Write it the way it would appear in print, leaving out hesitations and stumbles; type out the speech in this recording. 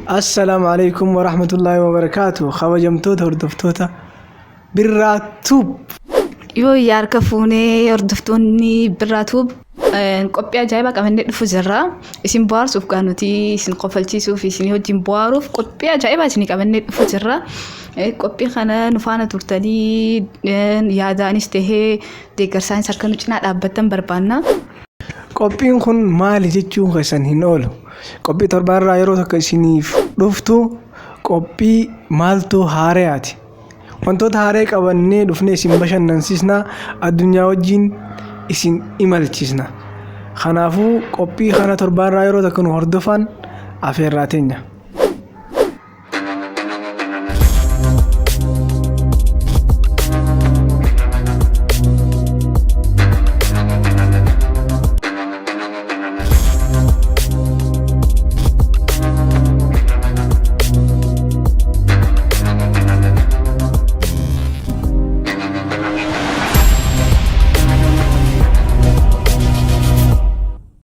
Assalaamu alaikum warahmatullaahi wabarakaatu. Kabajamtoota hordoftoota Birraa Tube. Yoo harka fuunee hordoftoonni Birraa Tube, qophii ajaa'ibaa qabannee dhufu jirra. Isin bohaarsuuf gaa nuti isin kofalchiisuuf, isin wajjin bohaaruuf qophii ajaa'ibaa isin qabannee dhufu jirra. Qophii kana nu faana turtanii yaadaanis tahee deeggarsaanis harka nu cinaa dhaabbattan barbaanna. Qophiin kun maali jechuun keessan hin oolu. Qophii torbaanirraa yeroo tokko isiniif dhuftu, qophii maaltu haareyaati. Wantoota haaree qabannee dhufnee isin bashannansiisna, addunyaa wajjin isin imalchiisna. Kanaafuu qophii kana torbaanirraa yeroo tokko nu hordofan afeerraa teenya.